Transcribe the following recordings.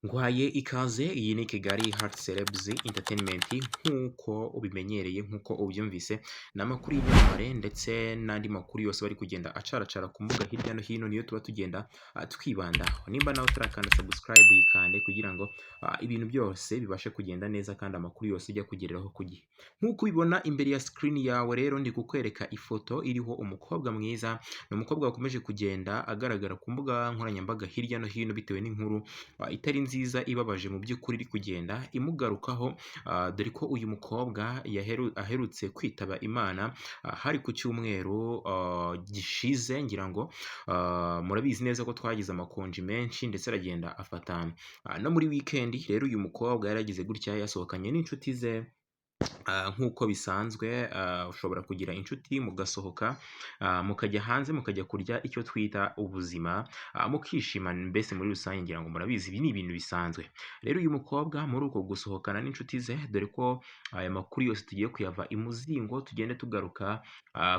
Nguhaye ikaze, iyi ni Kigali Heart Celebs Entertainment. Nk'uko ubimenyereye, nk'uko ubyumvise, ni amakuru y'ibyamamare ndetse n'andi makuru yose bari kugenda acaracara ku mbuga hirya no hino, niyo tuba tugenda twibandaho. Nimba nawe utarakanda subscribe, yikande kugira ngo ibintu byose bibashe kugenda neza kandi amakuru yose ujya kugereraho ku gihe. Nk'uko ubibona imbere ya screen yawe rero, ndi kukwereka ifoto iriho umukobwa mwiza. Ni umukobwa wakomeje kugenda agaragara ku mbuga nkoranyambaga hirya no hino bitewe n'inkuru itari nziza, ibabaje mu by'ukuri, iri kugenda imugarukaho, dore ko uyu mukobwa aherutse kwitaba Imana, hari ku cyumweru gishize. Ngira ngo murabizi neza ko twagize amakonji menshi, ndetse aragenda afata no muri weekend. Rero uyu mukobwa yaragize gutya, yasohokanye n'inshuti ze nk'uko bisanzwe. Ushobora kugira inshuti mugasohoka, mukajya hanze, mukajya kurya icyo twita ubuzima, mukishima mbese muri rusange. Ngira ngo murabizi, ibi ni ibintu bisanzwe. Rero uyu mukobwa muri uko gusohokana n'inshuti ze, dore ko aya makuru yose tugiye kuyava imuzingo, tugende tugaruka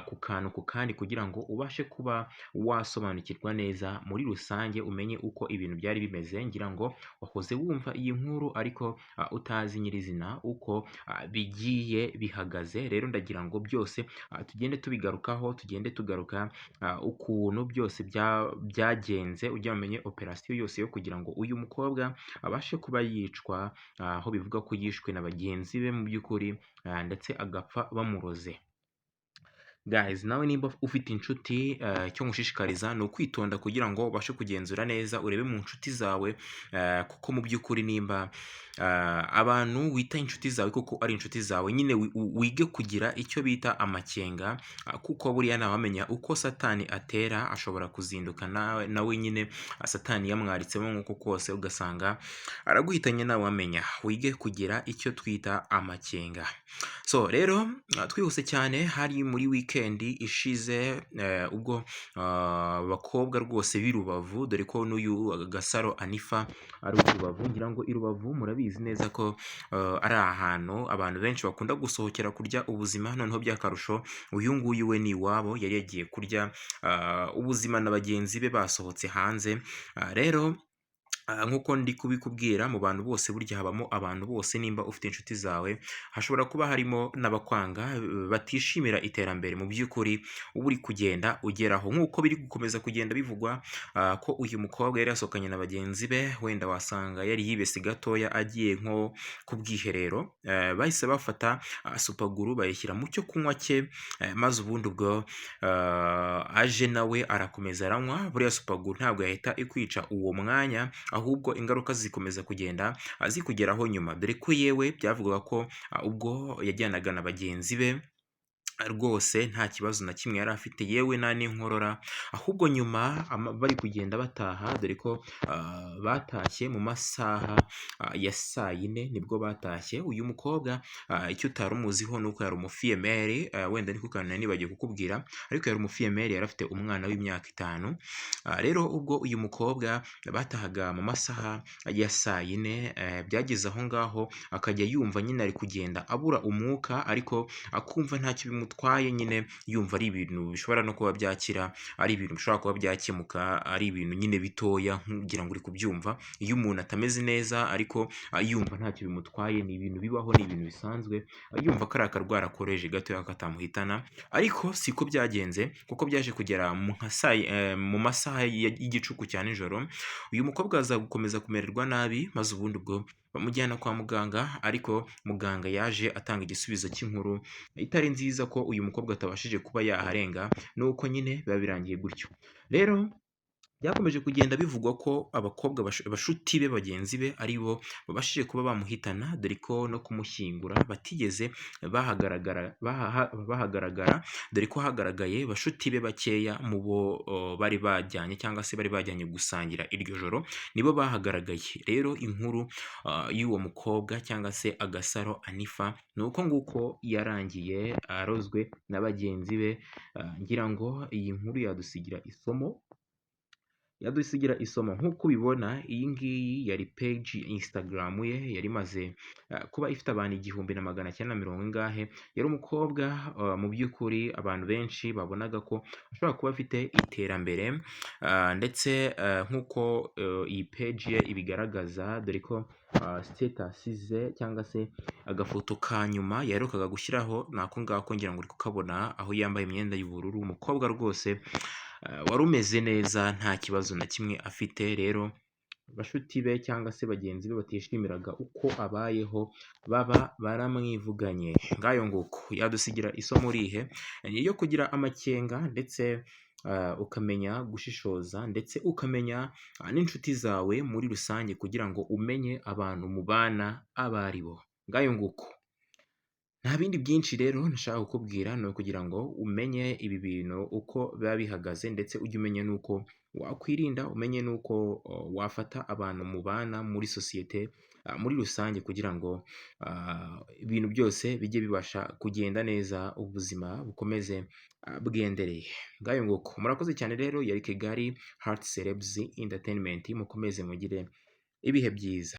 ku kantu ku kandi kugira ngo ubashe kuba wasobanukirwa neza muri rusange, umenye uko ibintu byari bimeze. Ngira ngo wahoze wumva iyi nkuru ariko utazi nyirizina uko bigiye bihagaze. Rero ndagira ngo byose tugende tubigarukaho, tugende tugaruka ukuntu byose byagenze, ujya umenye operasiyo yose yo kugira ngo uyu mukobwa abashe kuba yicwa, aho bivuga ko yishwe na bagenzi be mu by'ukuri, ndetse agapfa bamuroze. Guys, nawe nimba ufite inshuti, icyo ngushishikariza ni ukwitonda kugira ngo ubashe kugenzura neza, urebe mu nshuti zawe, kuko mu by'ukuri nimba abantu wita inshuti zawe koko ari inshuti zawe nyine, wige kugira icyo bita amakenga, kuko buriya ntawamenya uko Satani atera. Ashobora kuzinduka nawe nyine Satani yamwaritsemo nk'uko kose, ugasanga araguhitanye, ntawamenya. Wige kugira icyo twita amakenga. So rero twihuse cyane, hari muri weekend ishize, ubwo abakobwa rwose b'i Rubavu, dore ko n'uyu Gasaro Anifa ari uw'i Rubavu. Ngira ngo i Rubavu murabizi neza ko ari ahantu abantu benshi bakunda gusohokera kurya ubuzima. Noneho by'akarusho uyu nguyu we ni iwabo, yari yagiye kurya ubuzima na bagenzi be, basohotse hanze. Rero nk'uko ndi kubikubwira, mu bantu bose burya habamo abantu bose. Nimba ufite inshuti zawe, hashobora kuba harimo n'abakwanga, batishimira iterambere mu by'ukuri uba uri kugenda ugeraho. Nk'uko biri gukomeza kugenda bivugwa ko uyu mukobwa yari yasohokanye na bagenzi be, wenda wasanga yari yibese gatoya agiye nko ku bwiherero, bahise bafata super glue bayishyira mu cyo kunywa cye, maze ubundi ubwo aje nawe arakomeza aranywa. Buriya super glue ntabwo yahita ikwica uwo mwanya, ahubwo ingaruka zikomeza kugenda zikugeraho nyuma, dore ko yewe byavugaga ko ubwo yajyanaga na bagenzi be rwose nta kibazo na kimwe yari afite, yewe nta n'inkorora. Ahubwo nyuma bari kugenda bataha, dore ko batashye mu masaha ya saa yine nibwo batashye. Uyu mukobwa icyo utari umuziho ni uko yari umufille-mère. Wenda niko kantu nari nibagiwe kukubwira, ariko yari umufille-mère, yari afite umwana w'imyaka 5. Rero ubwo uyu mukobwa batahaga mu masaha ya saa yine, byageze aho ngaho akajya yumva nyine ari kugenda abura umwuka, ariko akumva ntacyo bimutwaye nyine, yumva ari ibintu bishobora no kuba byakira, ari ibintu bishobora kuba byakemuka, ari ibintu nyine bitoya. Nkugira ngo uri kubyumva, iyo umuntu atameze neza ariko yumva ntacyo bimutwaye, ni ibintu bibaho, ni ibintu bisanzwe, yumva ko ari akarwara koroheje gatoya katamuhitana. Ariko siko byagenze, kuko byaje kugera mu nka saa mu masaha y'igicuku cya nijoro, uyu mukobwa aza gukomeza kumererwa nabi, maze ubundi ubwo bamujyana kwa muganga. Ariko muganga yaje atanga igisubizo cy'inkuru itari nziza, ko uyu mukobwa atabashije kuba yaharenga, nuko nyine biba birangiye gutyo. Rero byakomeje kugenda bivugwa ko abakobwa bashuti be, bagenzi be, ari bo babashije kuba bamuhitana, dore ko no kumushyingura batigeze bahagaragara, dore ko hagaragaye bashuti be bakeya mu bo bari bajyanye cyangwa se bari bajyanye gusangira iryo joro, nibo bahagaragaye. Rero inkuru y'uwo mukobwa cyangwa se Agasaro Anifa ni uko nguko yarangiye arozwe na bagenzi be. Ngira ngo iyi nkuru yadusigira isomo. Yadusigira isomo. Nk'uko ubibona, iyi ngiyi yari page ya Instagram ye, yari imaze kuba ifite abantu 1900 ingahe. Yari umukobwa mu by'ukuri abantu benshi babonaga ko ashobora kuba afite iterambere, ndetse nk'uko iyi page ye ibigaragaza, dore ko status ze cyangwa se agafoto ka nyuma yaherukaga gushyiraho ni ako ngako, ngira ngo uri kukabona, aho yambaye imyenda y'ubururu. Umukobwa rwose wari umeze neza, nta kibazo na kimwe afite. Rero bashuti be cyangwa se bagenzi be batishimiraga uko abayeho baba baramwivuganye. Ngayo nguko. Yadusigira isomo rihe? Yo kugira amakenga, ndetse ukamenya gushishoza, ndetse ukamenya n'inshuti zawe muri rusange, kugira ngo umenye abantu mubana abo ari bo. Ngayo nguko, nta bindi byinshi rero nashaka kukubwira, ni ukugira ngo umenye ibi bintu uko biba bihagaze, ndetse ujye umenya n'uko wakwirinda, umenye n'uko wafata abantu mubana muri sosiyete muri rusange, kugira ngo ibintu byose bijye bibasha kugenda neza, ubuzima bukomeze bwendereye. Ngayo nguko, murakoze cyane. Rero yari Kigali Heart Celebs Entertainment, mukomeze mugire ibihe byiza.